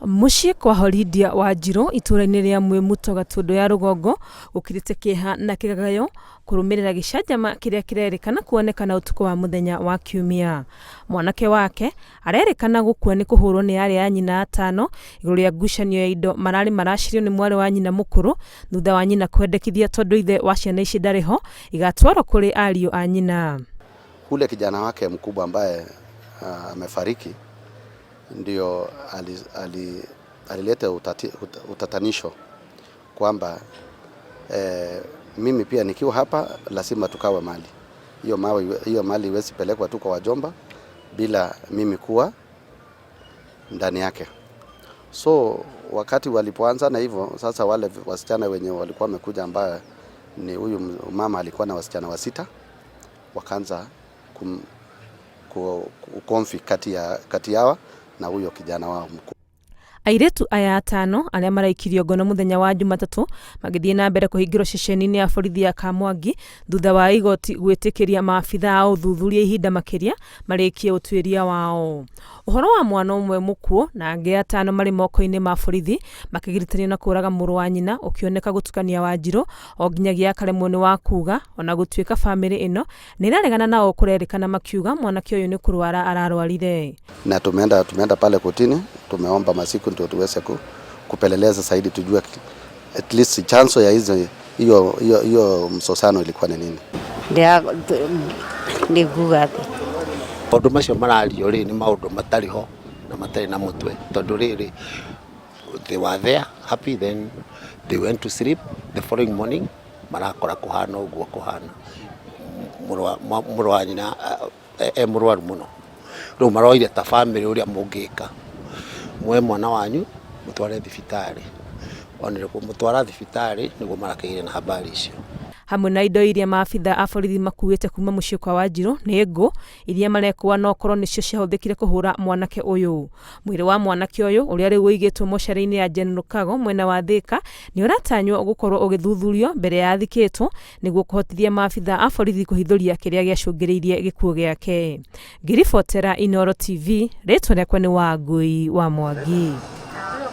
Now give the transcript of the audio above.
Mũciĩ kwa Holidia Wanjirũ itũũra-inĩ rĩa Mwĩmuto Gatũndũ ya rũgongo gũkirĩte kĩeha na kĩgagayo kũrũmĩrĩra gĩcanjama kĩrĩa kĩrerĩkana kuonekana ũtukũ wa mũthenya wa Kiumia. Mwanake wake arerĩkana gũkua nĩ kũhũrwo nĩ aarĩ a nyina atano igũrũ rĩa ngucanio ya indo mararĩ maracirio nĩ mwarĩ wa nyina mũkũrũ thutha wa nyina kwendekithia tondũ ithe wa ciana ici ndarĩ ho igatwarwo kũrĩ ariũ a nyina. Ule kijana wake mkubwa ambaye amefariki ndio alileta utatanisho kwamba mimi pia nikiwa hapa lazima tukawe mali hiyo. Hiyo mali iwezi pelekwa tu kwa wajomba bila mimi kuwa ndani yake. So wakati walipoanza na hivyo sasa, wale wasichana wenye walikuwa wamekuja, ambaye ni huyu mama alikuwa na wasichana wasita, wakaanza ugomvi kati yao na huyo kijana wao mkuu. Airĩtu aya atano arĩa maraikirio ngono mũthenya wa Jumatatũ magĩthiĩ na mbere kũhingĩrwo ceceni-inĩ ya borithi ya Kamwangi thutha wa igoti gwĩtĩkĩria maabitha a ũthuthuria ihinda makĩria marĩkie ũtuĩria wao. Ũhoro wa mwana ũmwe mũkuũ na angĩ atano marĩ moko-inĩ ma borithi makĩgiritania na kũraga mũrũ wa nyina ũkĩoneka gũtukania Wanjirũ o nginyagia akaremwo nĩ wa kuga, ona gũtuĩka bamĩrĩ ĩno nĩ ĩraregana nao kũrerĩkana makiuga mwanake ũyũ nĩ kũrwara ararwarire. Na tumeenda pale kotini, tumeomba masiku ndio tuweze kupeleleza zaidi, tujue at least chanzo ya hizo hiyo hiyo hiyo msosano ilikuwa ni nini. Nĩ nguga atĩ Maũndũ macio marario rĩ, nĩ maũndũ matarĩ ho na matarĩ na mũtwe, tondũ rĩrĩ, they were there happy, then they went to sleep. The following morning marakora kũhana ũguo kũhana, mũrũ wa nyina e mũrwaru mũno. Rĩu maroire ta bamĩrĩ ũrĩa mũngĩka, muoe mwana wanyu mũtware thibitarĩ. Onire kũmũtwara thibitarĩ nĩguo marakĩgĩire na habari icio. Hamwe na indo iria maabitha a borithi makuĩte kuma mũciĩ kwa Wanjirũ nĩ ngũ iria marekũa no korwo nĩcio ciahũthĩkire kũhũra mwanake ũyũ. Mwĩrĩ wa mwanake ũyũ ũrĩa rĩu ũigĩtwo mocarĩ-inĩ ya General Kago mwena wa Thĩka nĩ ũratanywo gũkorwo ũgĩthuthurio mbere ya athikĩtwo nĩguo kũhotithia maabitha a borithi kũhithũria kĩrĩa gĩacũngĩrĩirie gĩkuũ gĩake. Ngĩribotera Inooro TV, rĩtwa rĩakwa nĩ Wangui wa Mwangi.